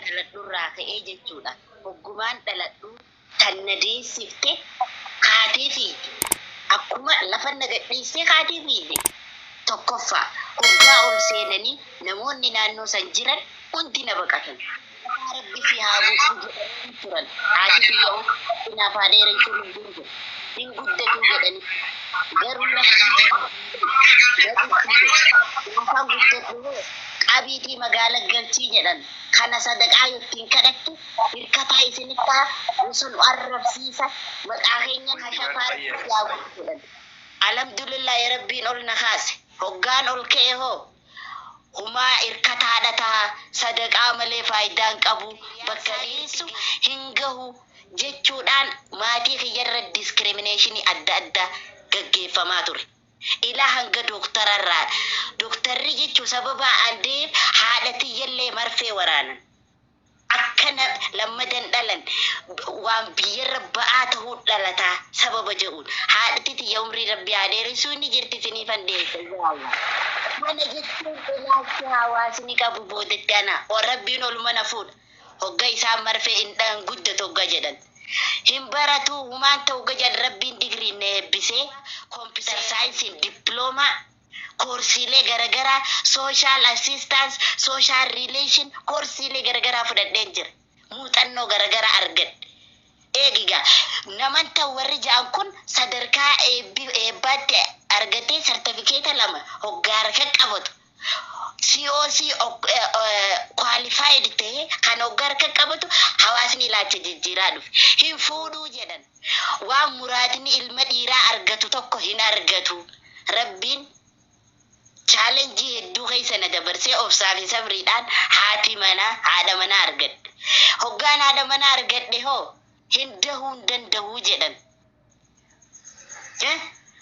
Dhaladhurraa ka'ee jechuudha. Hoggumaan dhaladhu tan na deessifte kaatee fiigde. Akkuma lafa na gadhiistee kaatee fiigde. Tokkoffaa, hoggaa ol seenanii namoonni naannoo san jiran hundi na baqatan. "Yaa Rabbi si haa godhu" jedhanii turan. Haati tiyya umrii naaf haa dheeressu, lubbuun jiru. Hin guddatu jedhanii. Garuu Rabbi na guddise. "Gaafaan guddadhu hoo qabiitii magaala galchii" jedhan. Kana sadaqaa ittiin kadhattu hirkataa isinitti ta'a, sun arrabsiisa, maqaa keenya hashafaa, Rabbi si haa godhu jedhan. Alhamdulillah, Rabbiin ol na kaase. Hoggaan ol ka'e hoo humaa hirkataadha ta'a, sadaqaa malee faayidaan qabu, bakka dhiyeessu hin gahu jechuudhaan maatii kiyyarra discrimination adda addaa gaggeeffamaa ture. Ilaa hanga dooktararraa, dooktarri jechuun sababa andeef haadha tiyyallee marfee waraanan. Akkana lammadan dhalan waan biyyarra ba'aa ta'uu dhalataa sababa jedhuun haadhati tiyya, umrii Rabbi haa dheeressu, inni jirti, isiniifan dhiyeessa. Kana jechuun ilaalchi hawaasni qabu boodatti ana Rabbiin oluma na fuudha. Hogga isaan marfee hin dhan guddatu hogga jedhan. Hin baratu humaan ta'u hogga jedhan, Rabbiin digriin na eebbisee, computer scienceiin diploma, koorsiilee garagaraa, social assistance, social relation, koorsiilee garagaraa fudhadheen jira. Muuxannoo garagaraa argadhe. Eegigaa naman ta'u warri ja'an kun sadarkaa eebbaatti argatee sartifikeeta lama hoggaa harka qabatu, COC qualified ta'ee kan hoggaa harka qabatu, hawaasni ilaalcha jijjiiraa dhufe. Hin fuudhuu jedhan. Waan muraasni ilma dhiiraa argatu tokko hin argatu. Rabbiin challenge hedduu keessa na dabarsee obsaa fi sabriidhaan haati manaa, haadha manaa argadhe. Hoggaan haadha manaa argadhe hoo hin dahuu hin danda'uu jedhan.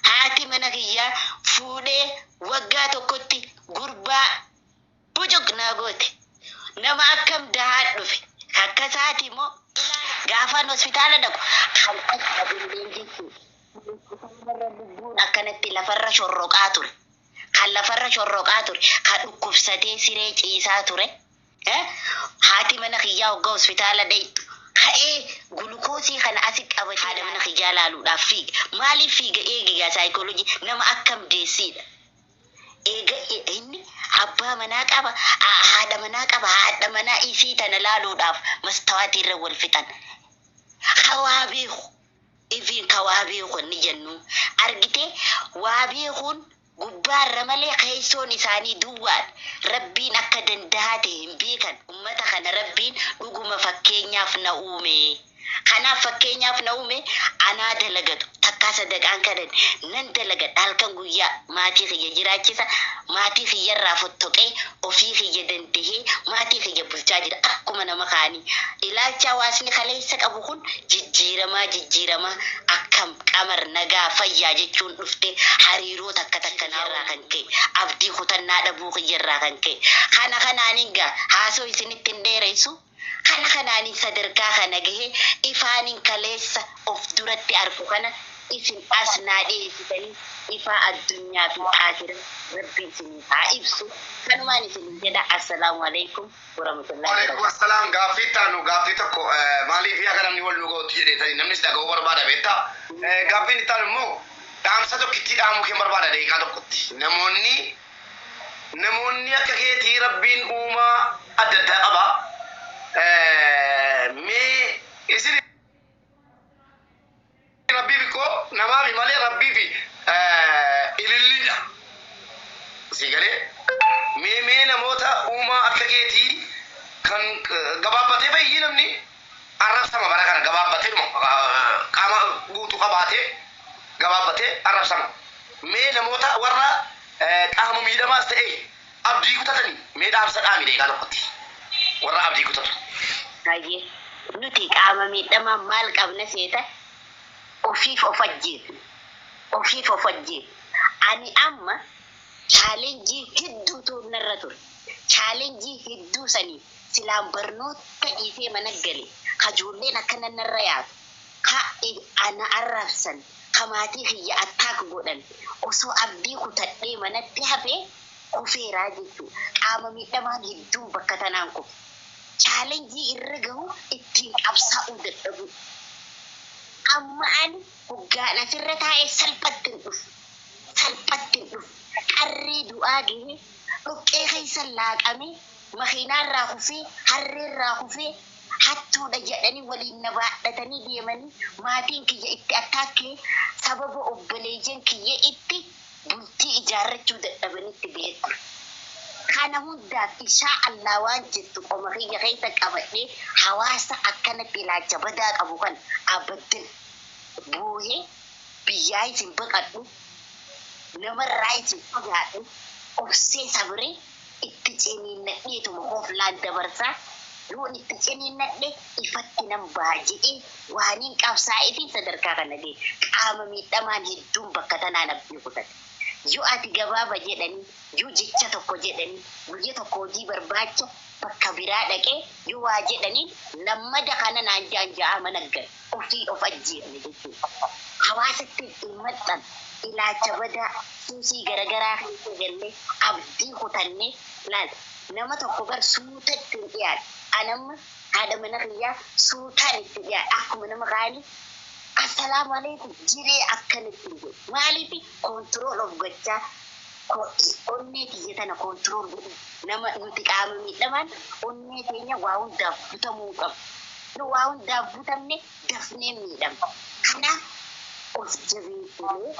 Haati mana kiyyaa fuudhee waggaa tokkotti gurbaa bucuq naa goote. Nama akkam dahaa dhufe. Akka isaati immoo gaafaan hospitaala dhaqu halkan qabilleen jechuudha. Lubbuun akkanatti lafarra shorroqaa ture. Kan lafarra shorroqaa ture. Kan dhukkubsatee siree ciisaa ture. Haati mana kiyyaa hoggaa hospitaala dhayxu ka'ee gulukoosii kana asi qabate haadha mana kiyyaa laaluudhaaf fiiga. Maaliif fiiga? Eegigaa saayikoolojii nama akkam deessiidha. Eega inni abbaa manaa qaba, haadha manaa qaba, haadha manaa isii tana laaluudhaaf mastawaatii irra wal fixan. Hawaa beeku. Ifiin ka waa beeku inni jennu argite, waa beekuun gubbaarra malee keessoon isaanii duwwaadha. Rabbiin akka dandahaa ta'e hin beekan. Ummata kana Rabbiin dhuguma fakkeenyaaf na uume. Kanaaf fakkeenyaaf na uume, anaa dalagatu takkaa sadaqaan kadhan nan dalagadha, halkan guyyaa maatii kiyya jiraachisa, maatii kiyyarraa fottoqee ofii kiyya dandahee maatii kiyya bulchaa jira akkuma nama kaanii. Ilaalcha hawaasni kaleessa qabu kun jijjiiramaa jijjiiramaa akkam qamar nagaa fayyaa jechuun dhufte. Hariiroo takka takka narraa kan ka'e, abdii kutannaa dhabuu kiyyarraa kan ka'e, kana kanaanin gaa haasoo isinitti hin dheeressu. Kana kanaanin sadarkaa kana gahe. Ifaanin kaleessa of duratti argu kana isin as naa dhiyeessitanii, ifaa addunyaa fi aakhira Rabbi isinii haa ibsu, kanumaan isinin jedha. Assalaamu alaikum warahmatullahi Waalaikum wabarakatuh. Assalaam. Gaaffii itti gaaffii tokko, maaliif akka namni wal nu ga'utti jedheetanii namnis dhaga'uu barbaada beektaa. Gaaffiin itti aanu immoo dhaamsa tokkittii dhaamuu kee barbaada daqiiqaa tokkotti. Namoonni akka keetii Rabbiin uumaa adda addaa qaba. Mee isin Rabbiif koo namaafi malee Rabbiif ililliidha. Si galee, mee namoota uumaa akka keetii kan gabaabbatee fayyii, namni arrabsama bara kana gabaabbatee qaama guutuu qabaatee gabaabbatee arrabsama. Mee namoota warra qaama miidhamaas ta'e abdii kutatanii mee dhaamsa dhaami daqiiqaa tokkotti, warra abdii kutatu. Hayyee, nuti qaama miidhamaa maal qabna seeta? Ofiif of ajjeefne, ofiif of ajjeefne. Ani amma challenge hedduutu narra ture. Challenge hedduu sanii silaan barnoota dhiisee mana gale, kajoolleen akkana narra yaatu, ka ana arrabsan, ka maatii kiyya attack godhan, osoo abdii kutadhee manatti hafee kufeeraa jechuudha. Qaama miidhamaan hedduun bakka tanaan kufe. Challenge irra gahu ittiin qabsaa'uu dadhabu. Amma ani hoggaan asirra taa'ee salphatti hin dhufu. Salphatti hin dhufu. Qarree du'aa gahee dhoqqee keessa laaqamee makiinaarraa kufee harreerraa kufee hattuudha jedhanii waliin na baadhatanii deemanii maatiin kiyya itti attaakkee sababa obboleeyyan kiyya itti bultii ijaarrachuu dadhabanitti beeku. Kana hundaaf inshaa Allah waan jettu qoma kiyya keessa qabadhee hawaasa akkanatti ilaalcha badaa qabu kan abaddan boohee biyyaa isin baqadhu, namarraa isin fagaadhu, obsee sabree itti ciniinnadheetuma hoflaan dabarsaa, yoon itti ciniinnadhe ifatti nan baha jedhee waaniin qabsaa'ee fi sadarkaa kana gahe. Qaama miidhamaan hedduun bakka tanaan abdii kutate. Yoo ati gabaaba jedhanii, yoo jecha tokko jedhanii, guyya tokko hojii barbaacha bakka biraa dhaqee yoo waa jedhanii lammada kana naan ja'an ja'aa mana gala ofii of ajjeefne jechuudha. Hawaasatti hin maxxan ilaalcha badaa suusii garagaraa keessa gallee abdii kutannee laal nama tokko bar suutatti hin dhiyaatu. Anamma haadha mana kiyyaa suutaan itti dhiyaatu akkuma nama kaanii assalaamu alaikum jiree akkanatti hin godhu. Maaliif control of gochaa onnee kiyya tana control godhu nama nuti qaama miidhamaan onnee keenya waa hundaaf butamuu qabu. Nu waa hundaaf butamne dafnee miidhamna. Kanaaf of jabeessinee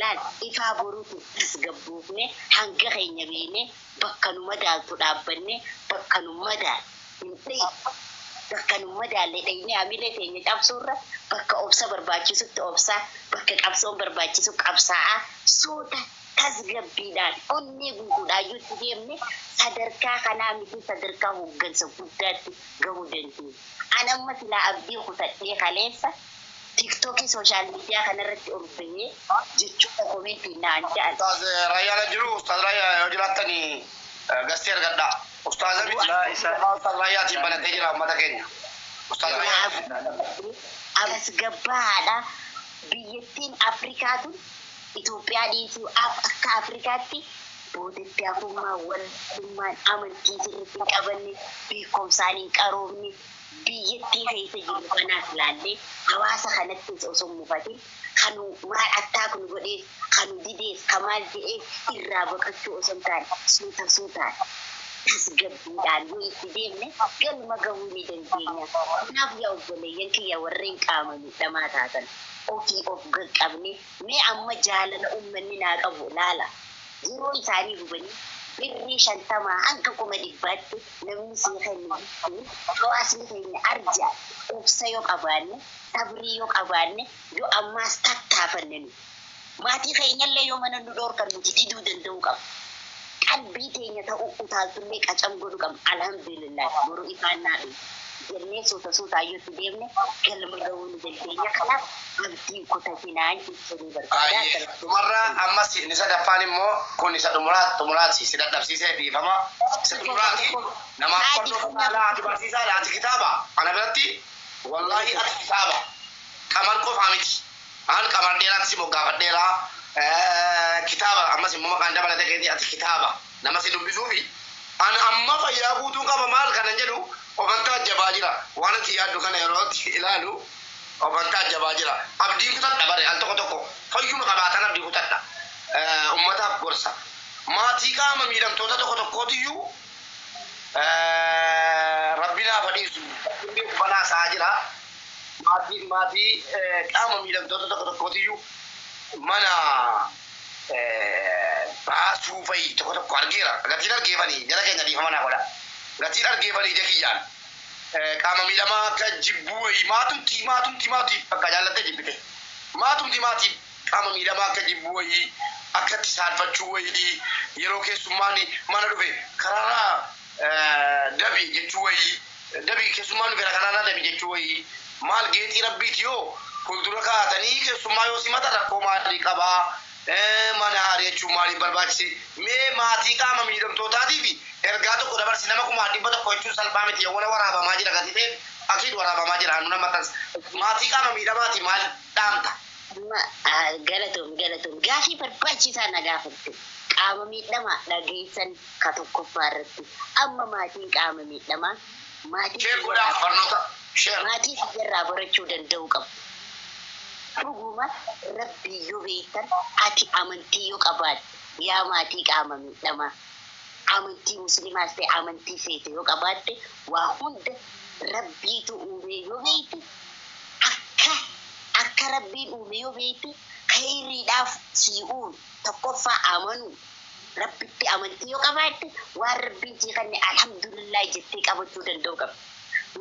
laal ifaa boruutu tasgabboofne hanga keenya beeknee bakka nu madaaltu dhaabbannee bakka nu madaalu hin dhayne, bakka nu madaalle dhaynee hamilee keenya cabsuurra bakka obsa barbaachisutti obsaa, bakka qabsoon barbaachisu qabsaa'aa, suuta tasgabbiidhaan onnee guutuudhaan yoo itti deemne sadarkaa kanaa miti sadarkaa hooggansa guddaatti gahuu dandeenya. Ani amma silaa abdii kutadhee kaleessa TikTokii social media kanarratti ol bahee jechoota commentii naan ja'an. Ustaaz Raayyaa jiru, Ustaaz Raayyaa yoo jiraattanii gastee argadhaa. Ustaaza miti. Laa isa- Ustaaz Raayyaatiin banatee jira uummata keenya. Ustaaz Raayyaa. Tasgabbaadha. Biyyattiin Afrikaa tun Itoophiyaa dhiisuu akka Afrikaatti boodatti hafummaa walummaan amantii sirriitti hin qabanne, beekumsaan hin qaroomne biyyattii keessa jiru kanaaf ilaallee hawaasa kanattis osoo hin mufatin kanu maal attaa kun godheef kanu dideef ka maal jedheef irraa baqachuu osoo hin taane suuta suutaan tasgabbiidhaan yoo itti deemne galma gahuu ni dandeenya. Kanaaf yaa obboleeyyan kiyya warreen qaama miidhamaa taatan ofii of qaqqabne mee amma jaalala uummanni naa qabu laala. Yeroo isaanii gubanii birrii 50 hanga 100,000tti namni sii kennu jechuun hawaasni keenya arja obsa yoo qabaanne, sabrii yoo qabaanne, yoo ammaas tattaafanne nu maatii keenyallee yoo mana nu dhoorkan nuti diduu danda'uu qabna. Qalbii teenya ta'uu utaaltullee qacam godhu qabna. Alhamdulillah boru ifaan naa dhufu jennee suuta suutaa yoo itti deemne galma gahuu ni dandeenya. Kanaaf abdii kutatinaa jechuun ni barbaada. Dhumarraa ammas inni sadaffaan immoo kun isa xumuraati si dadhabsiisee dhiifama. Isa xumuraati namaaf qonnoo caalaa ati barsiisaadha, ati kitaaba ana biratti wallaahi ati kitaaba qamar qofaa miti. An qamar dheeraatti si moggaafadheera kitaaba ammas immoo maqaan dabalate keetii ati kitaaba nama si dubbisuufi an amma fayyaa guutuu qaba maal kanan jedhu ofantaa jabaa jira waan ati yaaddu kana yeroo ilaalu ofantaa jabaa jira. Abdii kutadha bare al tokko tokko fayyuma qabaatan abdii kutadha. Ummataaf gorsa maatii qaama miidhamtoota tokko tokkootiyyuu rabbi naaf dhiisu banaa isaa jira. Maatii qaama miidhamtoota tokko tokkootiyyuu mana baasuu fa'i tokko tokko argeera. Gatiin argeefanii jara keenya dhiifama naa godha. Gatiin argeefanii ija kiyyaan qaama miidhamaa akka jibbuu wayii maatumti maatumti maatii bakka jaallattee jibbite maatumti maatii qaama miidhamaa akka jibbuu wayii akka itti saalfachuu wayii yeroo keessummaan mana dhufe karaarraa dabi jechuu wayii dabi keessummaan dhufe karaarraa dabi jechuu wayii maal geexii rabbiiti yoo fuuldura kaa'atanii keessummaa yoo simata rakkoo maalii qabaa, mana haarii maaliif barbaachise? Mee maatii qaama miidhamtootaatiif ergaa tokko dabarsi. Nama 100,000 jechuun salphaa miti, yawwana waraabamaa jira gatii ta'eef akiin waraabamaa jira hannu nama maxxansa. Maatii qaama miidhamaati maal dhaamta? Galatoom galatoom, gaafii barbaachisaa na gaafatte. Qaama miidhamaa dhageessan ka tokkoffaa irratti amma maatiin qaama miidhamaa Maatii Share godhaa barnoota. Share. Maatii kiyyarraa barachuu danda'uu qabu. Dhuguma Rabbii yoo beektan, ati amantii yoo qabaatte, yaa maatii qaama miidhamaa, amantii musliimaas ta'e amantii feete yoo qabaatte, waa hunda Rabbiitu uume yoo beekte, akka Rabbiin uume yoo beekte, khayriidhaaf sii uume, tokkoffaa amanuu, Rabbitti amantii yoo qabaatte, waan Rabbiin sii kenne alhamdulillah jettee qabachuu danda'uu qabda.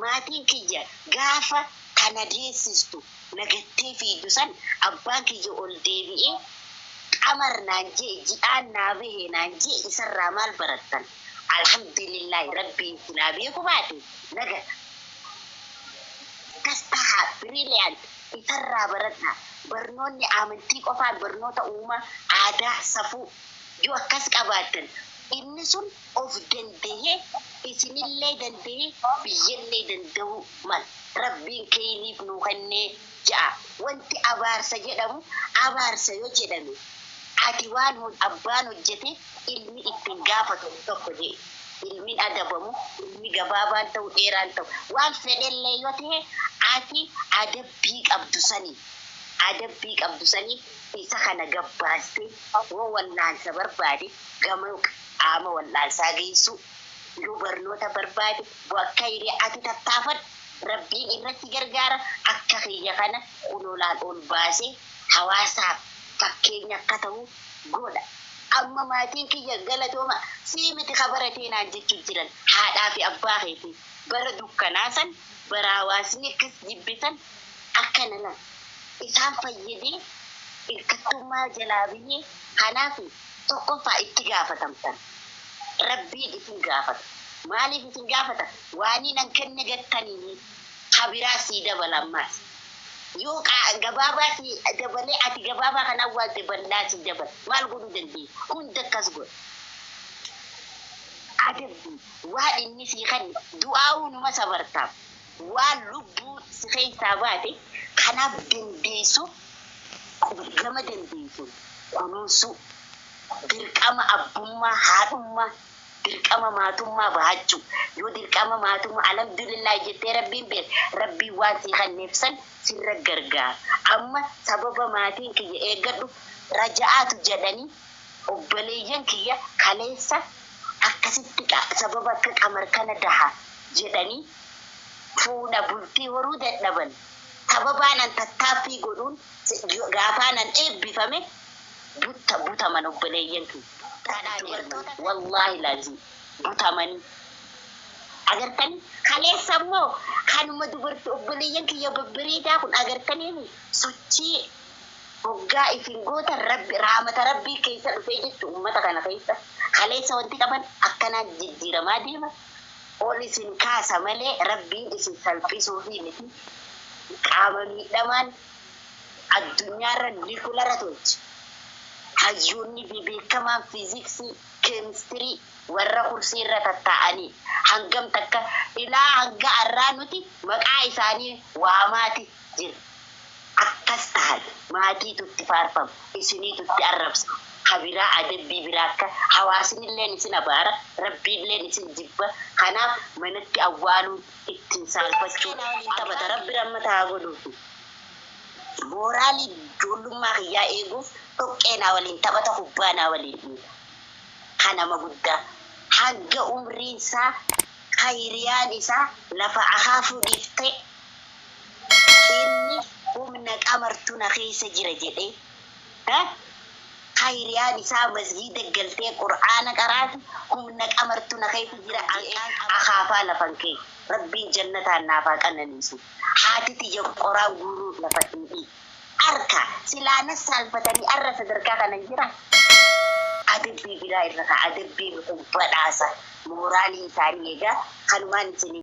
Maatiin kiyya gaafa kana deessistu nagattee fiidu san, abbaan kiyya ol deebi'ee qamar naan jee, ji'aan naa bahe naan jee. Isarraa maal barattan? Alhamdulillahi, Rabbiin silaa beeku baate nagata. Akkas tahaa, brilliant, isarraa baradha. Barnoonni amantii qofaan, barnoota uumaa, aadaa, safuu yoo akkas qabaattan, inni sun of dandahee isinillee dandahee biyyallee danda'uu mal. Rabbiin keeyniif nuu kennee ja'a. Wanti abaarsa jedhamu, abaarsa yoo jedhame, ati waan abbaan hojjete ilmi ittiin gaafatamu tokko jee, ilmin adabamu, ilmi gabaabaan ta'u, dheeraan ta'u, waan fedhellee yoo ta'e, ati adabbii qabdu sanii, adabbii qabdu sanii isa kana gabbaastee, yoo wallaansa barbaade gama qaama wallaansaa geessu, yoo barnoota barbaade bakka hiree ati tattaafadhu, Rabbiin irratti gargaara. Akka kiyya kana kunolaan ol baasee hawaasaaf fakkeenya akka ta'u godha. Amma maatiin kiyya galatooma, sii miti kabaratee naan jechuu jiran, haadhaa fi abbaa keetii bara dukkanaa san, bara hawaasni akkas jibbisan, akkana lan isaan fayyadee hirkattummaa jalaa biyyee. Kanaaf tokkoffaa itti gaafatamtan. Rabbiin isin gaafata. Maaliif isin gaafata? Waanii nan kenne gattanii kabiraa sii dabala. Ammaas yoo gabaabaa si dabalee, ati gabaabaa kana awwaalte, bal'aa si dabala. Maal godhuu dandeenya? Hunda akkas godha. Adabbii waan inni sii kenne du'aa'uu numa sabartaaf, waan lubbuu si keessaa baate kanaaf dandeessu, gama dandeessu kunuunsuu, dirqama abbummaa, haadhummaa, dirqama maatummaa bahachuu. Yoo dirqama maatummaa alhamdulillah jettee Rabbiin beek, Rabbiin waan sii kenneef san sirra gargaara. Amma sababa maatiin kiyya eeggadhu raja'aatu jedhanii, obboleeyyan kiyya kaleessa akkasitti sababa akka qamar kana daha jedhanii fuudha bultii horuu dadhaban, sababaan an tattaaffii godhuun gaafaan an eebbifame butta butaman. Obboleeyyan kiyya wallaahi laazim butamanii agartanii. Kaleessa immoo kanuma dubartii obboleeyyan kiyya babbareedaa kun agartanii, sochii hoggaa isin goota, Rabbi raamata Rabbii keessa dhufee jechu. Ummata kana keessa kaleessa wanti qaban akkanaan jijjiiramaa deema. Ol isin kaasa malee Rabbiin isin salphisuu fi miti. Qaama miidhamaan addunyaarra nikulara tolche. Hayyoonni bebeekamaan fiiziksii, keemistirii warra kursii irra tattaa'anii hangam takka ilaa hanga arraa nuti maqaa isaanii waamaati jira. Akkas tahan maatiitu itti faarfama, isiniitu itti arrabsa. Kabiraa adabbii biraa akka hawaasinilleen isin abaara, Rabbiilleen isin jibba. Kanaaf manatti awwaaluun ittiin saalfachuun taphata. Rabbi rammata haa godhuufi. Mooraalii ijoollummaa kiyyaa eeguuf dhoqqee naa waliin taphata, kubbaa naa waliin dhiita. Kanama guddaa hanga umriin isaa kayriyaan isaa lafa akaafuu dhiiftee, inni humna qamartu na keessa jira jedhee, kayriyaan isaa masgiida galtee Qur'aana qaraati, humna qamartu na keessa jira akaafaa lafan kee. Rabbiin jannataan naafaa qananiisu. Haati tiyya qoraan guuruu lafa dhiidhii arka silaanas saalfatanii arra sadarkaa kana jira. Adabbii biraa irra kaa, adabbii kun badhaasa mooraalii isaanii egaa kanumaan isinii.